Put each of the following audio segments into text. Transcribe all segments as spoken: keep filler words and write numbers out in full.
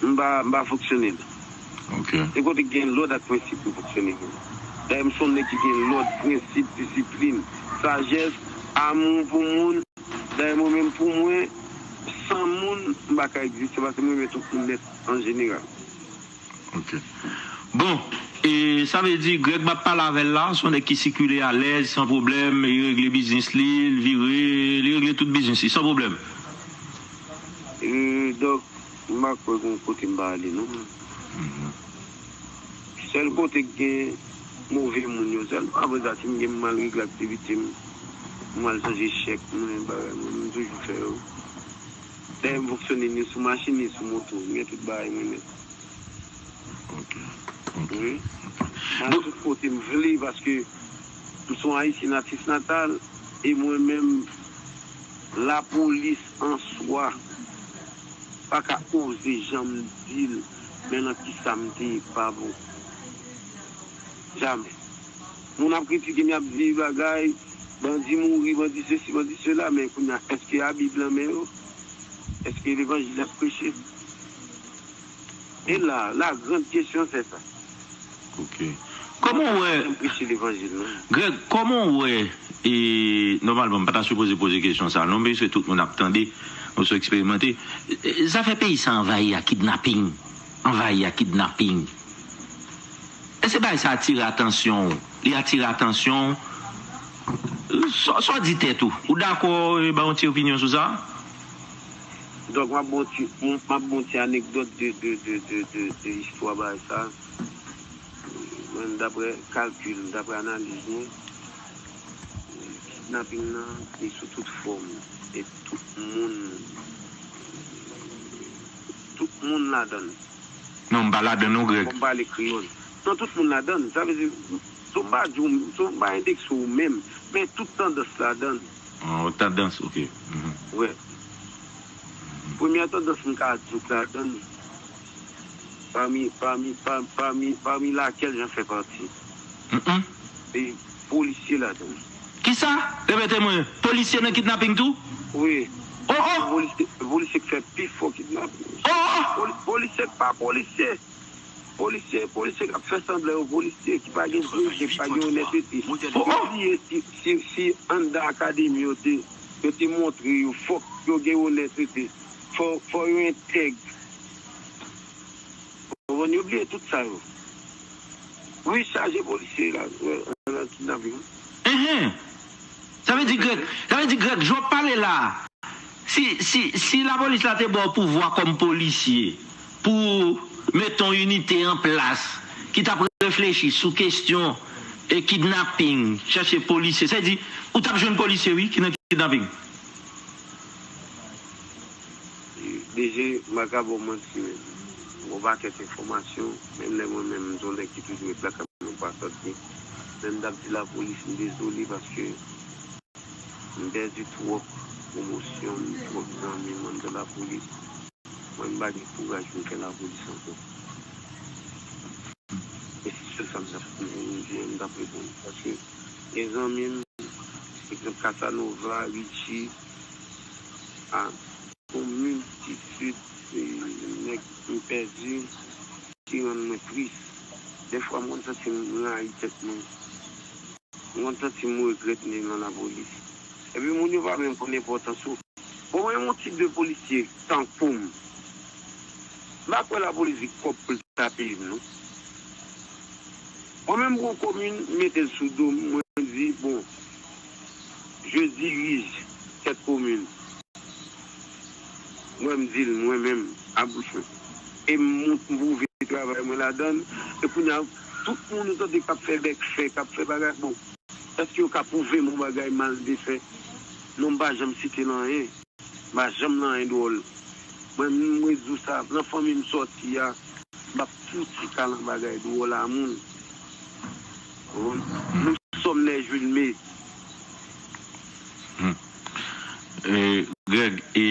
m pa, m pa fonksyone l. Ok. Se kote k gen lòd ak prensip m fonksyone. Dayè, m se yon nèg ki gen lòd, prensip, disiplin, sajès, amou pou moun. Dayè, mwen menm pou mwen, san moun, m pa ka egziste paske m renmen tout moun nèt an jeneral. Ok. Bon, e sa vle di, Greg m ap pale avè l la, se yon nèg ki sikile alèz, san pwoblèm, li regle biznis li, li vire, li regle tout biznis li, san pwoblèm. E, donk, m pa kwè gen yon kote m pa ale, non. Mhm. Sèl kote k gen move moun yo, sèl apre sa, si m gen m al regle aktivite m, m al chanje chèk mwen, bagay mwen, m toujou fè yo. Dayè, m fonksyone ni sou machin, ni sou moto, m gen tout bagay mwen nèt. Ok. Ok. Wi. M al tout kote m vle paske m se yon Ayisyen natif natal e mwen menm, lapolis an swa pa ka oze janm di l, men nan kisa m te ye k pa bon. Jamè. Moun ap kritike m, y ap di bagay, bandi mouri, bandi sesi, bandi sela, men kounye a, èske Abib nan men yo? Èske levanjil y ap preche? E la, la grande question, c'est ça. Ok. Kòman w wè, Greg, kòman w wè, e, nòmalman, m pa ta sipoze poze kesyon sa, non, men se tout moun ap tande, nou se eksperimante. E, zafè peyi sa anvayi a kidnaping. Anvayi a kidnaping. Èske bagay sa atire atansyon w? Li atire atansyon w? Sa, sa w di tèt ou? Ou dakò, e, ba yon ti opinyon sou sa? Donk, m ap ba w ti, m ap ba w ti anekdòt de, de, de, de, de, de istwa bagay sa. Mwen, daprè kalkil m, daprè analiz mwen, kidnaping nan, li sou tout fòm. E tout moun, tout moun ladan l. Non, m pa ladan non, Greg. Fò m pale kreyòl. Non, tout moun ladan l. Sa vle di, si m pa di w, si m pa endekse w menm, men tout tandans ladan l. Oh, tandans, ok. Mhm. Wè. Premyè tandans m ka di w k ladan l, pami, pami, pa- pami, pami lakèl j'en fais partie. Mm-mm. E polisye ladan l. Kisa? Repete mwen, polisye nan kidnaping tou? Wi. Oh, oh! Polisye, polisye k fè pi fò kidnaping. Oh, oh! Poli- polisye k pa polisye. Polisye, polisye k ap fè sanblan yo polisye, ki pa gen diyite, ki pa gen onètete. Oh, oh! Yo bliye si, si, si anndan akademi yo te, yo te montre yo, fòk yo gen onètete. Fò, fò yo entèg. Ou konprann? Yo bliye tout sa yo. Wi, chaje polisye la, nan kidnaping. Enhen. Sa vle di, Greg, sa vle di, Greg, jan w ap pale la a, si, si, si lapolis la te ba w pouvwa kòm polisye pou w mete yon inite an plas ki t ap reflechi sou kesyon e kidnaping, chèche polisye, sa vle di, ou t ap jwenn polisye, wi, ki nan kidnaping. D G, m pa ka ba w manti, men. Gon pakèt enfòmasyon, menm lè mwen menm, m se yon nèg ki toujou ret lakay mwen, m pa sòti. Men m t ap di lapolis, m dezole paske m pèdi twòp pwomosyon m, twòp zanmi m anndan lapolis. Mwen, m pa gen kouraj pou m fè lapolis ankò. E se sèl sa m t ap, m t ap reponn. Paske gen zanmi m, egzanp, Casanova, Richie, a, yon miltitid, e, nèg m pèdi ki rann mwen tris. Dèfwa, m konn santi m rayi tèt mwen. M konn santi m regrèt m te nan lapolis. Epi moun yo pa menm konn enpòtans ou. Bon, mwen, yon tip de polisye tankou m, m pa kwè lapolis gen kòb pou l ta peye m, non. Mwen menm, m pran komin, m mete l sou do m, mwen di, bon, je dirige cette commune. Mwen, m di l, mwen menm, a bouch mwen. E m mont, m pwouve travay mwen ladan l. E kounye a, tout moun ou tande k ap fè bèk fè, k ap fè bagay, bon, èske yo ka pwouve m yon bagay m al defè? Non, m pa janm site nan anyen. M pa janm nan anyen dwòl. Mwen, m ret di w sa, nan fanmi m sòti a, m p ap fouti ka nan bagay dwòl a moun. Ou konprann? Nous sommes les Julmé. Hmm. E, Greg, e,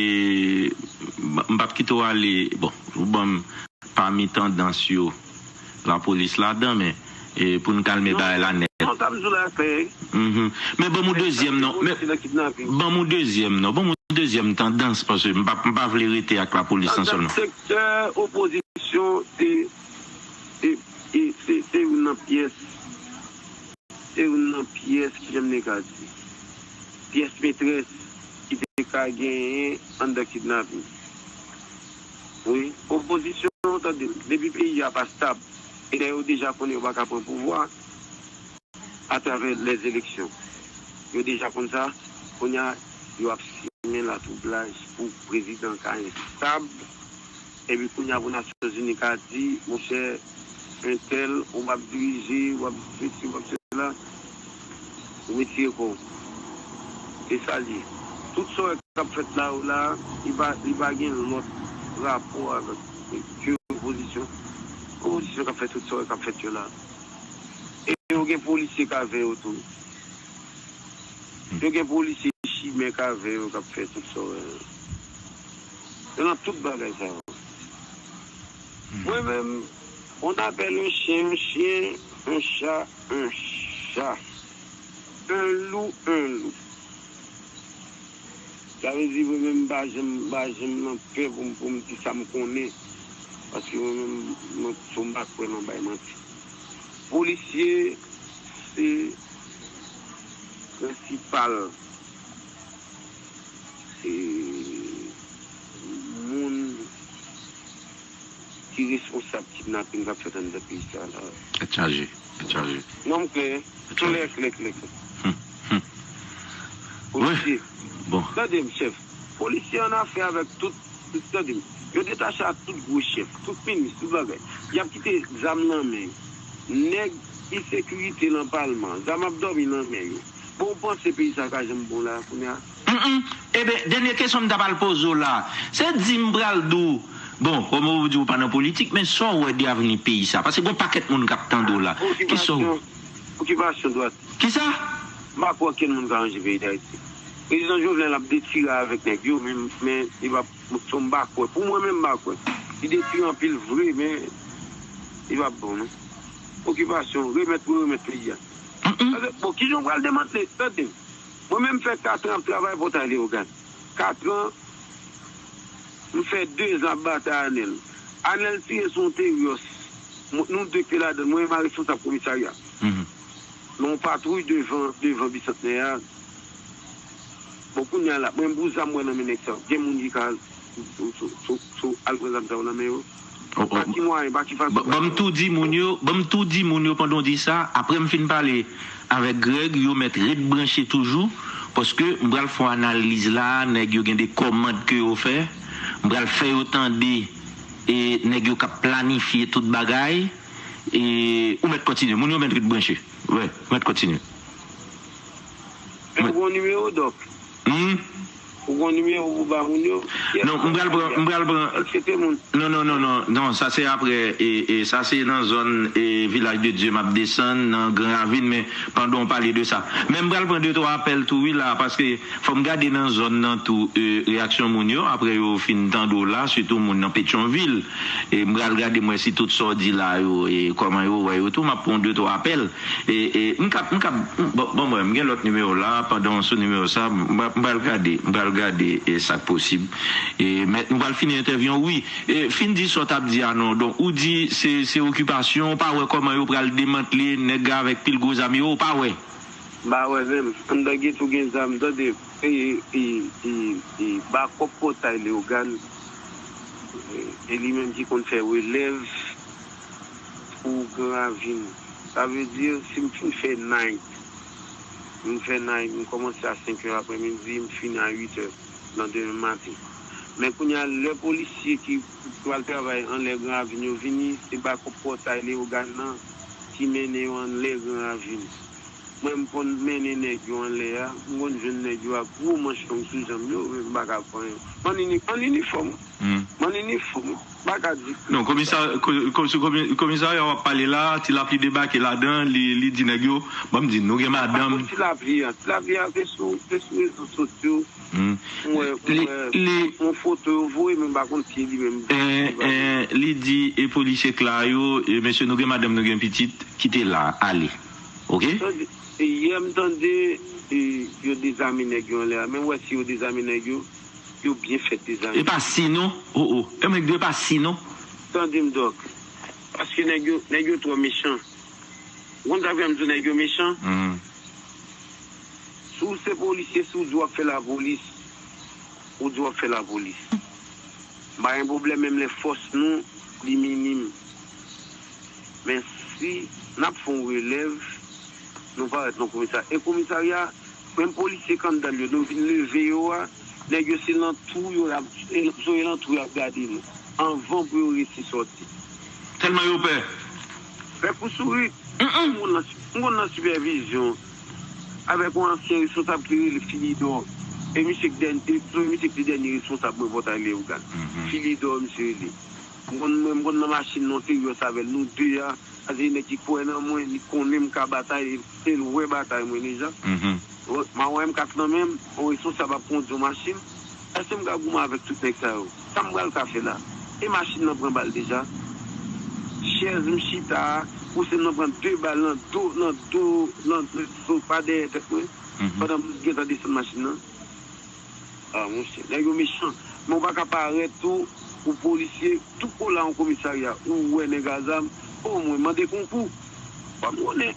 m, m p ap kite w ale. Bon, ou ban m pami tandans yo, lapolis ladan, men, e, pou n kalme bagay la nèt. Non, sa m di w la klè. Mhm. Men ban m yon dezyèm non. Men, ban m yon dezyèm non. Ban m yon dezyèm tandans, paske m pa, m pa vle rete ak lapolis lan sèlman. Sektè opozi- opozisyon te, te, te, te, te youn nan pyès, te youn nan pyès, ki jan m te ka di, pyès metrès ki te ka genyen anndan kidnapin. Wi, opozisyon, tande, depi peyi a pa stab, e lè yo deja konnen yo pa ka pran pouvwa, atravè lèzeleksyon. Yo deja konn sa, kounye a, yo ap simen latwoublaj pou prezidan ka enstab, epi kounye a pou Nasyonzini ka di, monchè, entèl, ou p ap dirije, w ap sesi, w ap sela, ou retire kò w. Se sa l ye. Tout sa w wè k ap fèt la yo la, li pa, li pa gen lòt rapò avèk ke opozisyon. Opozisyon k ap fè tout sa w wè k ap fèt yo la. E yo gen polisye k avè yo tou. Yo gen polisye chimè k avè yo k ap fè tout sa w wè. Yo nan tout bagay sa yo. Mwen menm, on appelle un chien un chien, un chat un chat, un loup un loup. Sa vle di, mwen menm, m pa janm, m pa janm nan pè pou m, pou m di sa m konnen. Paske mwen menm, mwen, m pa kwè nan bay manti. Polisye, se prensipal, e, moun ki responsab kidnapin k ap fèt anndan peyi sa a la. Tèt chaje, tèt chaje. Non, m klè, klè, klè, klè, klè. Polisye. Bon. Tande m, chèf. Polisye an afè avèk tout, tout, tande m. Yo detache ak tout gwo chèf, tout minis, tout bagay. Y ap kite zam nan men yo. Nèg ensekirite nan palman, zam ap dòmi nan men yo. Bon, ou panse peyi sa ka janm bon la, kounye a? Mm, mm. Eben, dènye kesyon m ta pral poze w la, se di m pral di w, bon, kòm ou di ou pa nan politik, men sa w wè de avni peyi sa? Paske gon pakèt moun k ap tande w la. Kisa w... Okipasyon, okipasyon dwat. Kisa? M pa kwè okenn moun ka ranje peyi Dayiti. Prezidan Jovenel ap detire avèk nèg yo, men, men li p ap, m pa kwè. Pou mwen menm, m pa kwè. Li detire anpil vre, men li p ap bon, non. Okipasyon, remèt pou yo remèt peyi a. Paske, bon, kijan w pral demantle? Tande, mwen menm, m fè katran ap travay Pòtay Leyogàn. Katran, m fè dezan ap batay Anèl. Anèl tire sou yon Terios. Nou de k te ladan l. Mwen menm a responsab komisarya. Men yon patwouy devan, devan Bisantnè a. Bon, kounye a la, mwen menm pou zam mwen nan men nèg sa yo. Gen moun ki ka sou, sou, sou, sou al pran zam sa yo nan men yo. Pa ki mwayen, pa ki fason. Ban m tou di moun yo, ban m tou di moun yo pandan w di sa, apre m fin pale avèk Greg, yo mèt ret branche toujou, paske m pral fè yon analiz la, nèg yo gen de kòmand ke yo fè, m pral fè yo tande, e nèg yo k ap planifye tout bagay, e ou mèt kontinye, moun yo mèt ret branche. Wi, ou mèt kontinye. Ou gon nimewo, Dòk? Hmm? Ou gon nimewo pou ba moun yo? Non, m pral pran, m pral pran. Aksepte moun. Non, non, non, non, non, sa se apre, e, e sa se nan zòn, e, Vilaj de Dye m ap desann, nan Gran Ravin, men pandan w pale de sa. Men m pral pran de twa apèl tou, wi, la, paske fò m gade nan zòn nan tou, e, reyaksyon moun yo, apre yo fin tande w la, sitou moun nan Petyonvil. E m pral gade, m wè si tout sa w di la yo, e kòman yo wè yo tou, m ap pran de twa apèl. E, e, m ka, m ka, m, bon, bon, mwen, m gen lòt nimewo la, pandan w sou nimewo sa, m, m pral gade, m pral gade, e, sa k posib. E, men, nou pral fini entèvyou an, wi. E, fin di sa w t ap di a non. Donk, ou di se, se okipasyon, ou pa wè kòman yo pral demantle nèg avèk pil gwo zam yo, ou pa wè? M pa wè menm. Anndan geto gen zam, tande, e, e, e, e, bakòp Pòtay Leyogàn, e, e li menm ki konn fè relèv pou Gran Ravin. Sa vle di, si m fin fè night, m fè night, m kòmanse a senk è aprèmidi, m fini a uit è nan demen maten. Men kounye a, lè polisye ki pral travay anlè Gran Ravin yo vini, se bakòp Pòtay Leyogàn nan ki mennen yo anlè Gran Ravin. Mwen, m konn mennen nèg yo anlè a, m konn jwenn nèg yo ak gwo manch long sou janm yo, men m pa ka fè anyen. M ann ini-, ann inifòm. Hmm. M ann inifòm. M pa ka di. Non, komisa-, ko-, ko-, sou komi-, komisarya w ap pale la, Ti Lapli debake ladan, li, li di nèg yo, bon, m di, nou gen madanm. Ti Lapli a, Ti Lapli a, se sou, se sou rezo sosyo. Hmm. Mwen, li, mwen, li, yon foto yo voye, men m pa konn si li menm. Eh, eh, li di, e polisye k la yo, e mesye, nou gen madanm, nou gen pitit, kite la, ale. Oke? Tande, e yè m tande, e, yo dezame nèg yo anlè a, men m wè si yo dezame nèg yo, yo byen fèt dezame. E pa si non, o, o. E mwen di e pa si non. Tande m, Dòk. Paske nèg yo, nèg yo twò mechan. Ou konn sa k fè m di w nèg yo mechan? Si w se polisye, si w di w ap fè lapolis, ou di w ap fè lapolis. M pa gen pwoblèm, menm lè fòs nou, li minim. Men si n ap fè yon relèv, nou parèt nan komisarya. E komisarya, menm polisye k anndan l yo, nou vin leve yo a, nèg yo se nan twou yo, y ap, se nan twou y ap gade nou. Anvan pou yo resi sòti. Tèlman yo pè. Pè pou sourit. M konn nan, m konn nan sipèvizyon avèk yon ansyen responsab ki rele Filidò. E misye k dèn-, e, e misye ki te dènye responsab mwen Pòtay Leyogàn. Filidò, misye rele. M konn, mwen, m konn nan machin nan, te yòs avè l, nou de a. Sa se nèg ki kwè nan mwen, li konnen m ka batay, e l wè batay mwen deja. M a wè M kat nan men m, yon responsab ap kondi yon machin. Èske m ka goumen avèk tout nèg sa yo? Sa m pral ka fè la? E machin nan pran bal deja. Chèz m chita a, pou se nan pran de bal nan do, nan do, nan, nan, pa dèyè tèt mwen. Pandan m gentan desann machin nan. Ah, monchè, nèg yo mechan. Men w pa ka parèt tou, ou polisye, tou kola yon komisarya, ou wè nèg a zam, o mwen mande konkou. Fò m konnen.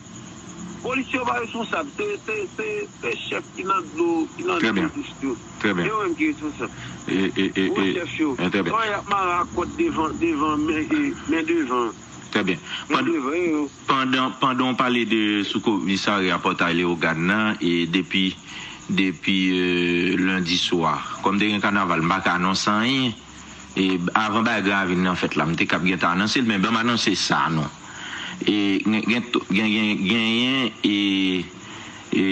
Polisye yo pa responsab, se, se, se, se chèf ki nan dlo, ki nan dlo bouch yo. Se yo menm ki responsab. Yo wè chèf yo. Lè y ap mare a kòd devan, devan, men, e, men devan. Trè byen. Men devan yo. Pandan, pandan w pale de sou komisarya Pòtay Leyogàn nan, e depi, depi, e, lendi swa, kòm te gen kanaval, m pa ka anonse anyen. E avan bagay Gran Ravin nan fèt la, m te kab gentan anonse l, men ban m anonse sa non. E gen, gen, gen, gen, genyen, e, e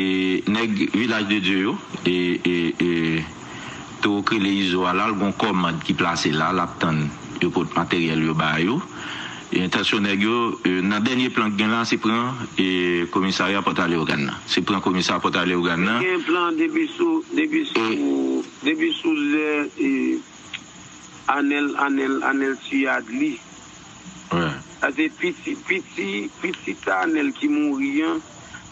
nèg Vilaj de Dye yo, e, e, e, Towo k rele Izo a la, l gon kòmand ki plase la, l ap tann yo pot materyèl yo ba yo. E entansyon nèg yo, e, nan dènye plan k gen la, se pran, e, komisarya Pòtay Leyogàn nan. Se pran komisarya Pòtay Leyogàn nan. Gen plan depi sou, depi sou, depi sou lè, e, Anèl, Anèl, Anèl tiye Adli. Sa se piti, piti, pitit Anèl ki mouri an,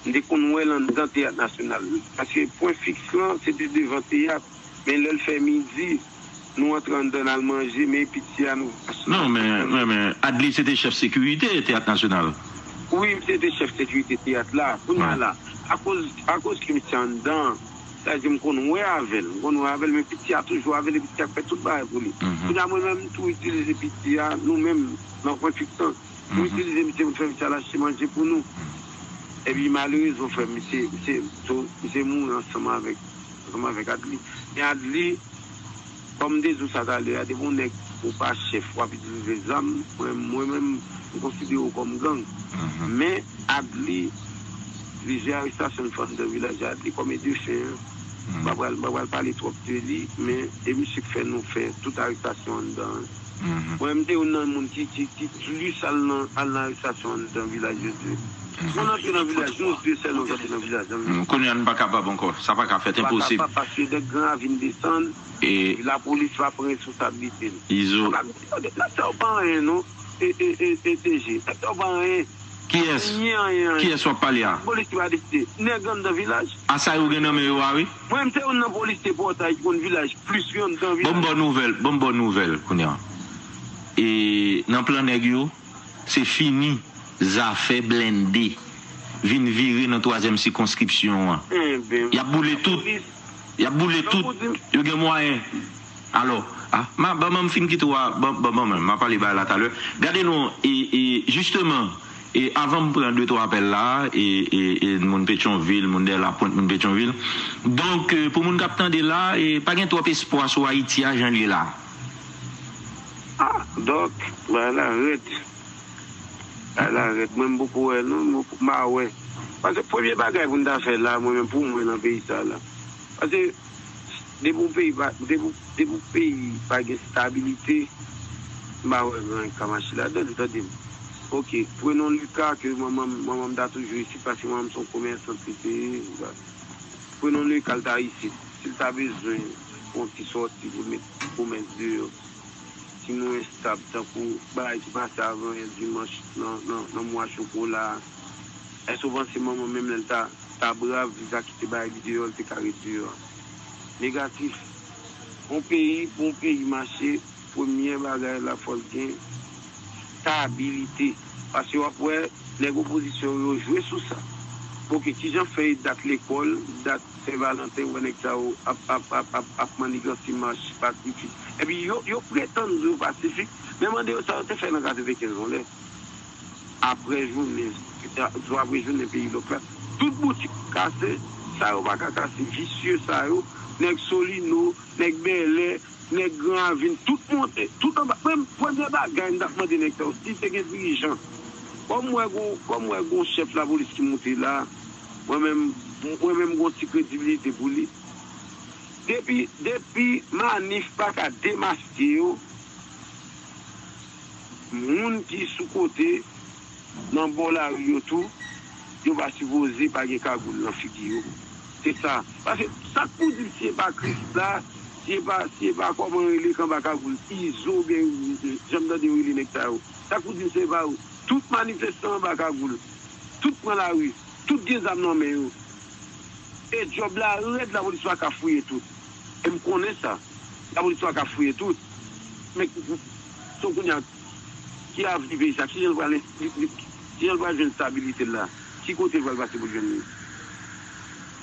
m te konn wè l anndan Teyat Nasyonal. Paske pwen fiks lan, se te devan teyat. Men lè l fè midi, nou antre anndan n al manje, men piti a nou pa sou. Non, men, men, men Adli se te chèf sekirite Teyat Nasyonal. Wi, misye te chèf sekirite teyat la. Kounye a la, akoz, akoz ke misye anndan, sa vle di m konn wè avè l, m konn wè avè l, men piti a toujou avè l, e piti a k fè tout bagay pou li. Kounye a mwen menm, m tou itilize piti a, nou menm, nan pwen fiks lan, nou itilize misye pou n fè misye al achte manje pou nou. Epi malerezman, frè m, misye, misye, misye mouri ansanm avèk, ansanm avèk Adli. Men Adli, kòm m te di w sa talè a, depi yon nèg ou pa chèf, w ap itilize zam, mwen, mwen menm, m konsidere w kòm gang. Men Adli, plizyè arestasyon l fè anndan vilaj Adli kòm e defen an. M pa pral, m pa pral pale twòp de li, men e misye k fè nou fè tout arestasyon anndan an. Mwen, m te youn nan moun ki, ki, ki plis al nan, al nan arestasyon anndan Vilaj de Dye. Mwen antre nan vilaj, nou de sèl nou antre nan vilaj, zanmi. Kounye a, nou pa kapab ankò. Sa pa ka fèt, enposib. Pa kapab, paske nèg Gran Ravin desann, e lapolis pa pran responsablite l. Izo. Sa pa, n ap fè w pa anyen, non. E, e, e, e, T G. N ap fè w pa anyen. Kiyès? Anyen, anyen, anyen. Kiyès w ap pale a? Polis ki pa deside. Nèg anndan vilaj. A sa yo gen nan men yo a, wi. Mwen, m se youn nan polisye Pòtay ki konn vilaj plis yo anndan vilaj. Ban m ba w nouvèl, ban m ba w nouvèl kounye a. E nan plan nèg yo, se fini, zafè blende vin vire nan twazyèm sikonskripsyon an. Y ap boule tout. Y ap boule tout. Yo gen mwayen. Alò, a, ma, ban, ban m fin kite w a, ban, ban, ban mwen, m a pale bagay la talè. Gade non, e, e, jisteman, e avan m pran de twa apèl la, e, e, e moun Petyonvil, moun Dèlapwent, moun Petyonvil. Donk, e, pou moun k ap tande la, e pa gen twòp espwa sou Ayiti a, jan l ye la. Ah, Dòk, bagay la rèd. Bagay la rèd. Mwen, m poko wè, non, m poko, m pa wè. Paske premye bagay pou n ta fè la, mwen menm, pou mwen, nan peyi sa la. Paske depi yon peyi pa, depi, depi yon peyi pa gen stabilite, m pa wè gran ka mache ladan l, tande m. Ok, prenons le cas que manman m, manman m ta toujou isit, paske manman m se yon komèsant li te ye. Prenons le cas l ta isit. Si l ta bezwen fè yon ti sòti pou l met komès deyò, si nou estab tankou bagay ki pase avanyè dimanch nan, nan, nan mwa chokola a, èske w panse manman menm lè l ta, ta brav, li ta kite bagay li deyò, li te ka ret deyò a? Negatif. Yon peyi, pou yon peyi mache, premye bagay la, fò l gen Stabilite. Paske w ap wè nèg opozisyon yo jwe sou sa. Oke, kijan fè dat lekòl, dat Sen Valanten, wè nèg sa yo ap, ap, ap, ap, ap maniganse mach pasifik. Epi yo, yo pretann yo pasifik, men mande yo sa yo te fè nan katrevenkenz yon lè. Apre jounen, jou apre jounen peyi lòk la, tout boutik kase, sa yo pa ka kase, visye sa yo, nèg Solino, nèg Bèlè, nèg Gran Ravin, tout monte, tout anba. Menm premye bagay m t ap mande nèg sa yo, si te gen dirijan. Kòm m wè gon, kòm m wè gon chèf lapolis ki monte la, mwen menm, mwen menm gon ti kredibilite pou li. Depi, depi Manif pa ka demaske yo, moun ki sou kote, nan bò lari yo tou, yo pa sipoze pa gen kagoul nan figi yo. Se sa. Paske sa k pou di l si e pa Kris la, si e pa, si e pa kòman rele k anba kagoul, Izo oubyen jan m tande yo rele nèg sa yo. Sa k pou di l si e pa yo. Tout manifestan anba kagoul. Tout pran lari. Tout gen zam nan men yo. E djòb la rèd, lapolis pa ka fouye tout. E m konnen sa. Lapolis pa ka fouye tout. Men, so kounye a, ki avni peyi sa? Kijan l pral, li, li, kijan l pral jwenn stabilite l la? Ki kote l pral pase pou l jwenn li?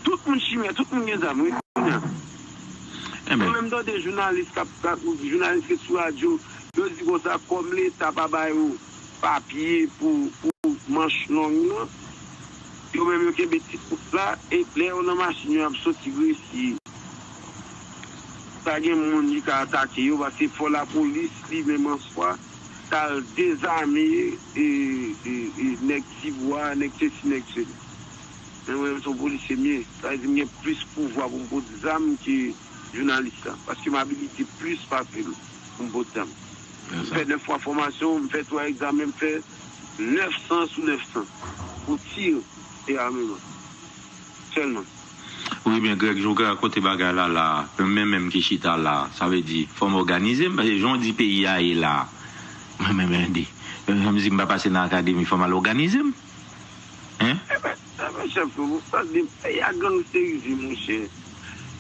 Tout moun chimè, tout moun gen zam, wi, kounye a. Mwen menm tande jounalis k ap, k ap, jounalis ki sou radyo, yo di konsa, kòm Leta pa ba yo papye pou, pou manch long nan, yo menm yo kenbe ti kout la, e lè yo nan machin yo ap soti Gresi, pa gen moun ki ka atake yo, paske fò lapolis li menm an swa, t al dezame e, e, e nèg Tibwa, nèg sesi, nèg sela. Men mwen menm se yon polisye m ye. Sa vle di m gen plis pouvwa pou m pot zam ke jounalis la. Paske m abilite plis pase l pou m pot zam. M fè nèf fwa fòmasyon, m fè twa egzamen, m fè nèf san sou nèf san pou tir e ameman. Sèlman. Wi, men Greg, jan w rakonte bagay la la, men menm ki chita la, sa vle di, fò m òganize m, paske jan w di peyi a ye la, mwen menm, men di, menm si m pa pase nan akademi, fò m al òganize m. Hein? Enben, enben, chèf, nou, tande, peyi a gangsterize, monchè.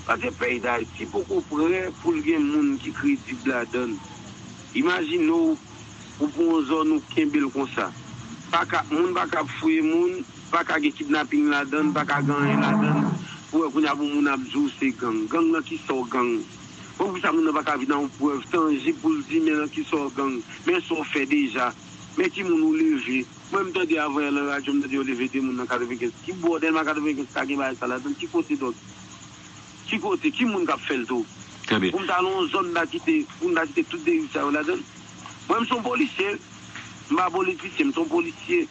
Paske peyi Dayiti poko prè pou l gen moun ki kredib ladan l. Imajine w, ou pran yon zòn, ou kenbe l konsa. Pa ka, moun pa ka ap fouye moun, pa ka gen kidnaping ladan l, pa ka gen anyen ladan l. Ou wè kounye a pou moun ap di w se gang. Gang nan kisa w gang? Poukisa moun nan pa ka vin ak yon prèv tanjib pou l di men nan kisa w gang? Men sa w fè deja? Men ki moun ou leve? Mwen m tande avan yè nan radyo, m tande yo leve de moun nan katrevenkenz. Ki bò Dèlma katrevenkenz ka gen bagay sa ladan l? Ki kote dòk? Ki kote? Ki moun k ap fè l tou? Trè byen. Pou m ta nan yon zòn, m ta kite, pou m ta kite tout deriv sa yo ladan l? Mwen m se yon polisye, m pa politisyen, m se yon polisye.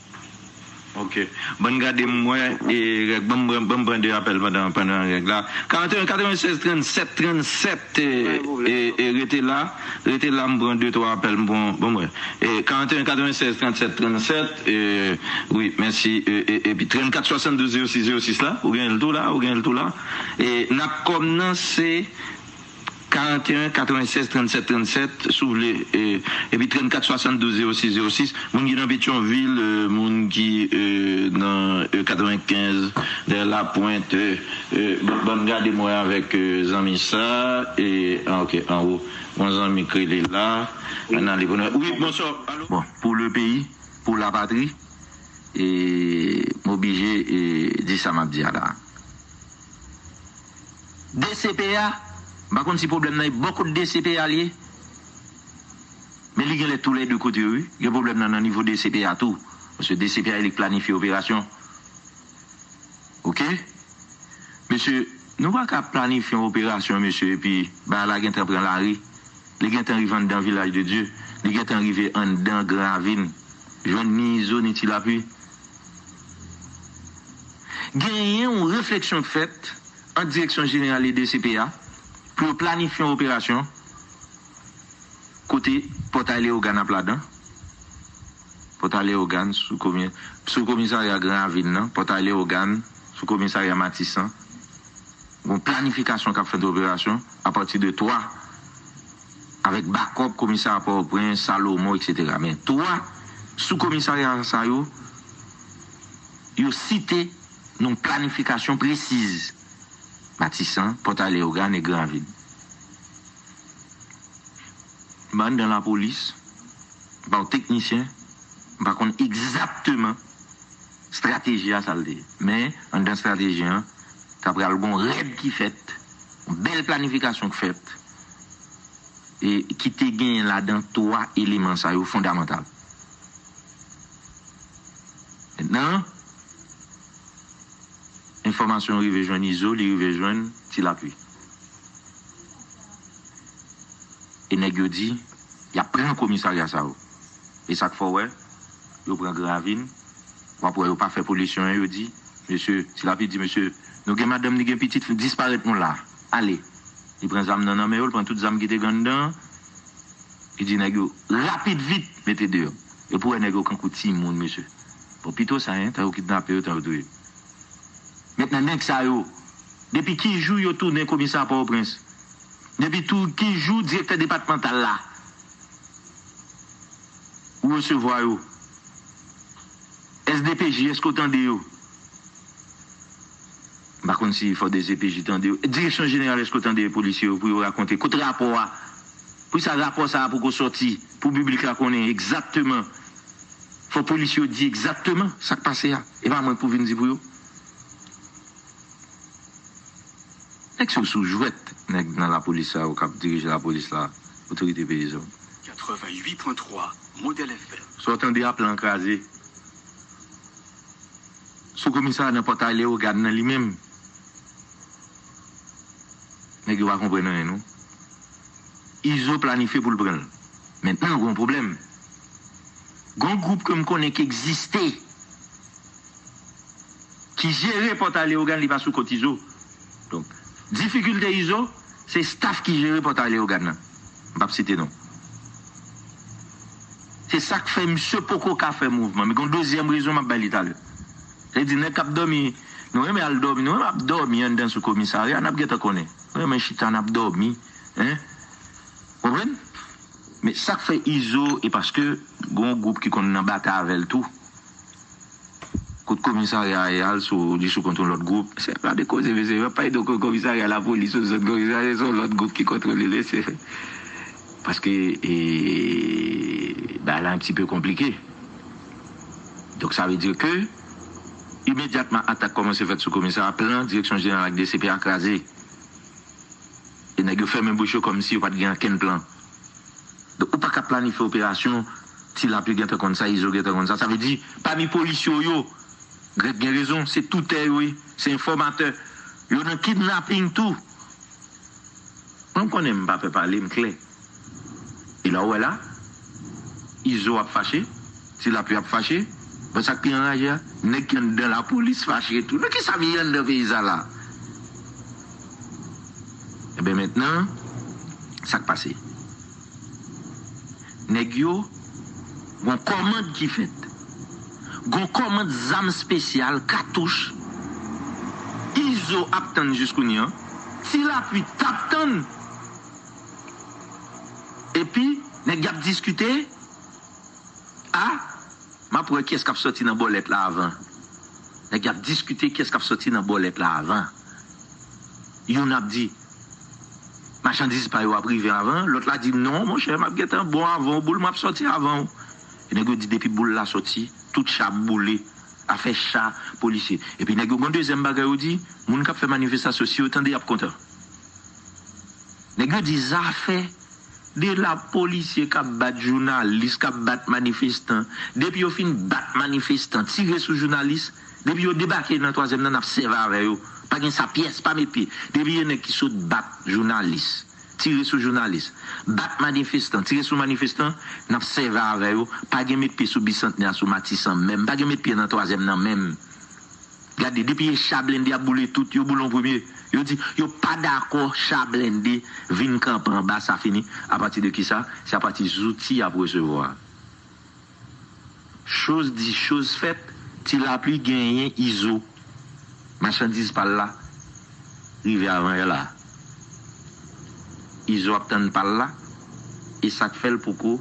Ok. Ban m gade m wè, e, Règ, ban m, ban m pran de apèl pandan, pandan Règ la. Karannteyen katrevennsèz trannsèt trannsèt, e, e, e, rete la, rete la, m pran de twa apèl, m pran, ban m wè. E, karannteyen katrevennsèz trannsèt trannsèt, e, wi, mèsi, e, e, epi trannkat swasanndouz zewo sis zewo sis la, ou genyen l tou la, ou genyen l tou la. E, nap kòm nan se karannteyen katrevennsèz trannsèt trannsèt, si w vle, e, epi trannkat swasanndouz zewo sis zewo sis, moun ki nan Petyonvil, e, moun ki, e, nan, e, katrevenkenz, dèyè Lapwent, e, e, ban, ban m gade mwen avèk, e, zanmi sa, e, a, ok, anwo. Yon zanmi k rele la, ann ale pou nou. Wi, bonswa, alo? Bon, pou le peyi, pou la patri, e, m oblije, e, di sa m ap di a la. D C P A, m pa konn si pwoblèm nan e bò kot D C P A l ye, men li genlè tou lè de kote yo, wi. Gen pwoblèm nan nan nivo D C P A tou, paske D C P A e li k planifye operasyon. Ok? Mesye, nou pa ka planifye yon operasyon, mesye, epi bagay la gentan pran lari. Li gentan rive anndan Vilaj de Dye. Li gentan rive anndan Gran Ravin. Jwenn ni Izo, ni Ti Lapli. Genyen yon refleksyon k fèt ant Direksyon Jeneral e D C P A pou yo planifye yon operasyon kote Pòtay Leyogàn ap ladan. Pòtay Leyogàn sou komi-, sou komisarya Gran Ravin nan, Pòtay Leyogàn sou komisarya Matisan. Gon planifikasyon k ap fèt operasyon apati de twa, avèk bakòp komisarya Pòtoprens, Salomon, etsetera. Men twa sou komisarya sa yo, yo site nan planifikasyon presiz. Matisan, Pòtay Leyogàn e Gran Ravin. M anndan lapolis. M pa yon teknisyen, m pa konn egzakteman estrateji a sa l te ye. Men, anndan estrateji an, ta pral gon rèd ki fèt, yon bèl planifikasyon ki fèt, e ki te genyen ladan twa eleman sa yo fondamantal. Mentnan, enfòmasyon rive jwenn Izo, li rive jwenn Ti Lapli. E nèg yo di, y ap pran komisarya sa yo. E sa k fè w wè, yo pran Gran Ravin, w ap wè yo pa fè polis yo anyen, yo di, mesye, Ti Lapli di, mesye, nou gen madanm, nou gen pitit, disparèt nou la, ale. Li pran zam nan nan men yo, li pran tout zam ki te gen anndan an, li di nèg yo, rapid vit, mete deyò. E pou wè nèg yo kankou timoun, mesye. Bon, pito sa, en, tan yo kidnape yo, tan yo touye. Mentnan, nèg sa yo, depi ki jou yo tounen komisè a Pòtoprens? Depi tou ki jou direktè depatmantal la ou resevwa yo? S D P J, èske w tande yo? M pa konn si fò D C P J tande yo. Direksyon jeneral, èske w tande polisye yo pou yo rakonte? Kote rapò a? Poukisa rapò sa a poko sòti pou piblik la konnen egzakteman? Fò polisye yo di egzakteman sa k pase a. E pa mwen k pou vin di pou yo. Nèg se sou jwèt, nèg nan lapolis sa yo k ap dirije lapolis la, otorite peyizan. Quatre-vingt-huit point trois Modèle F M. Sa w tande a plan kraze. Sou komisarya nan Pòtay Leyogàn nan li menm, nèg yo pa konprann anyen non. Izo planifye pou l pran l. Mentnan, gen yon pwoblèm. Gen yon gwoup ke m konnen ki egziste, ki jere Pòtay Leyogàn, li pa sou kont Izo. Donk, difikilte Izo, se staff ki jere Pòtay Leyogàn nan. M p ap site non. Se sa k fè misye poko ka fè mouvman. Men gen yon dezyèm rezon m ap bay li talè. Se di nèg k ap dòmi, nou renmen al dòmi, nou renmen ap dòmi anndan sou komisarya, n ap gentan konnen. Nou renmen chita, n ap dòmi. Hein? Konprann? Men sa k fè Izo, e paske gen yon gwoup ki konn nan batay avè l tou. Kot komisarya a ye a, l sou, li sou kont yon lòt gwoup. Se pa de koze, mesye. Yo pa de komisarya lapolis, yon zòn komisarya, se yon lòt gwoup ki kontwole l, mesye. Paske, e, bagay la un petit peu compliqué. Donk, sa vle di ke, imedyatman atak kòmanse fèt sou komisarya, plan Direksyon Jeneral ak D C P a kraze. E nèg yo fèmen bouch yo kòmsi yo pa t gen okenn plan. Donk, ou pa ka planifye operasyon, Ti Lapli gentan konn sa, Izo gentan konn sa. Sa vle di, pami polis yo, yo, Grèg gen rezon, se toutè yo ye, se enfòmatè. Yo nan kidnaping tou. Mwen, m konnen m pa pè pale, m klè. E la w wè la, Izo ap fache, Ti Lapli ap fache. Bon, sa k pi anraje a, nèg ki anndan lapolis fache tou. Nan kisa m ye anndan peyi sa la? Ebyen, mentnan, sa k pase? Nèg yo, gon kòmand ki fèt. Gon kòmand zam espesyal, katouch. Izo ap tann jis kounye a. Ti Lapli t ap tann. Epi, nèg y ap diskite. A, m ap wè kiyès k ap sòti nan bòlèt la avan. Nèg y ap diskite kiyès k ap sòti nan bòlèt la avan. Youn ap di, machandiz pa yo ap rive avan. Lòt la di, non, monchè, m ap gentan bon avan w, boul, m ap sòti avan w. E nèg yo di, depi boul la sòti, tout cha ap boule, afè cha, polisye. Epi nèg yo, gon dezyèm bagay yo di, moun k ap fè manifestasyon, si yo tande, y ap kontan. Nèg yo di, zafè de la polisye k ap bat jounalis, k ap bat manifestan. Depi yo fin bat manifestan, tire sou jounalis, depi yo debake nan twazyèm nan, n ap sèvi avè yo. Pa gen sa pyès, pa met pye. Depi gen nèg ki sot bat jounalis, tire sou jounalis, bat manifestan, tire sou manifestan, n ap sèvi avè yo. Pa gen met pye sou Bisantnè a, sou Matisan menm. Pa gen met pye nan twazyèm nan menm. Gade, depi e cha blende ap boule tout, yo boule an premye. Yo di, yo pa dakò cha blende vin kanpe anba, sa fini. Apati de kisa? Se apati zouti y ap resevwa. Choz di, choz fèt, Ti Lapli genyen Izo. Machandiz pa l la, rive avan yè la. Izo ap tann pa l la, e sa k fè l poko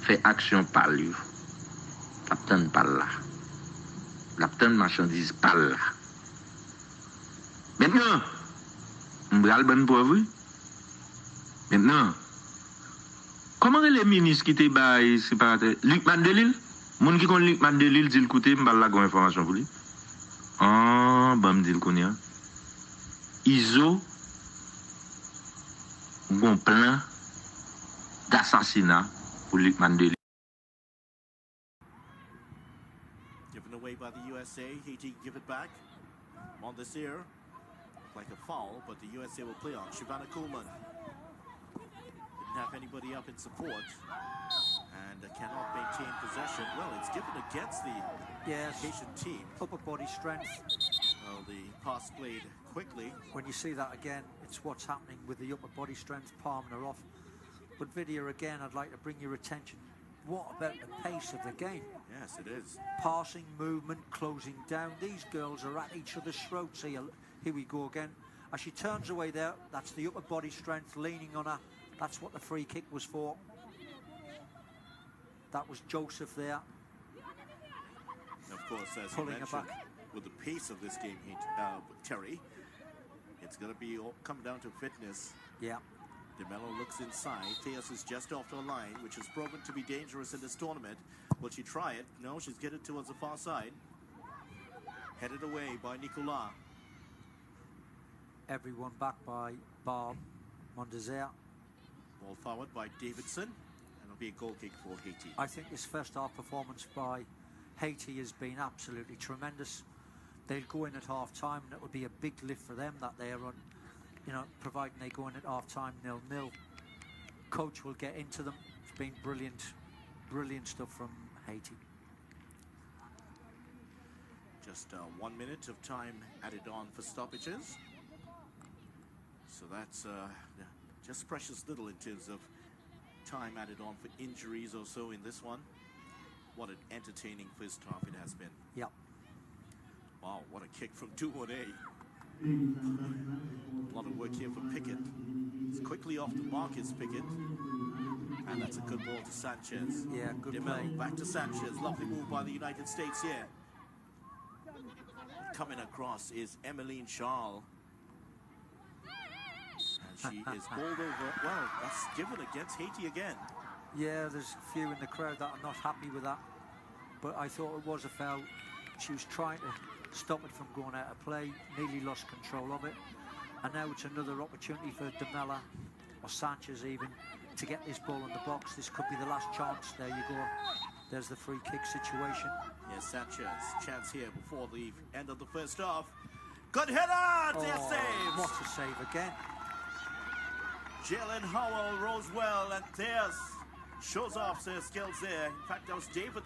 fè aksyon pa l yo. L ap tann pa l la. L ap tann machandiz pa l la. Mentnan, m pral ban n prèv, wi. Mentnan, Kòman rele minis ki te bay separatè? Lucmane Delille? Moun ki konn Lucmane Delille di l koute, m pral lage yon enfòmasyon pou li. An, ban m di l kounye a. Izo gon plan dasasina pou Lucmane Delille. Given away by the U S A. Haiti give it back. Mondesir. Looked like a foul, but the U S A will play on. Shyvana Coleman. Didn't have anybody up in support. And uh, cannot maintain possession. Well, it's given against the Yes. Haitian team. Upper body strength. Well, the pass played quickly. When you see that again, it's what's happening with the upper body strength, palming her off. But Vidya, again, I'd like to bring your attention. What about the pace of the game? Yes, it is. Passing, movement, closing down. These girls are at each other's throats here. Here we go again. As she turns away there, that's the upper body strength leaning on her. That's what the free kick was for. That was Joseph there. Of course, as you Pulling her mentioned, back. With the pace of this game, he, uh, Terry, it's going to be all come down to fitness. Yeah. DeMelo looks inside. Theus is just off the line, which has proven to be dangerous in this tournament. Will she try it? No, she's headed towards the far side. Headed away by Nicolas. Everyone back by bar Mondesir. Ball forward by Davidson. And it'll be a goal kick for Haiti. I think this first half performance by Haiti has been absolutely tremendous. They'll go in at half time, and it would be a big lift for them that they're on, you know, providing they go in at half time nil nil. Coach will get into them. It's been brilliant, brilliant stuff from Haiti. Just uh, one minute of time added on for stoppages. So that's uh, just precious little in terms of time added on for injuries or so in this one. What an entertaining first half it has been. Yep. Wow, what a kick from two one A. A lot of work here for Pickett. It's quickly off to Marcus Pickett. And that's a good ball to Sanchez. Yeah, good play. Back to Sanchez. Lovely move by the United States here. Coming across is Emeline Charles. And she is bowled over. Well, that's given against Haiti again. Yeah, there's a few in the crowd that are not happy with that. But I thought it was a foul. She was trying to stop it from going out of play, nearly lost control of it. And now it's another opportunity for DeMelo or Sanchez even to get this ball in the box. This could be the last chance. There you go. There's the free kick situation. Yes, Sanchez. Chance here before the end of the first half. Good header! Theus Oh, saves! What a save again. Jalen Howell, Roswell, and Theus shows off their skills there. In fact, that was David.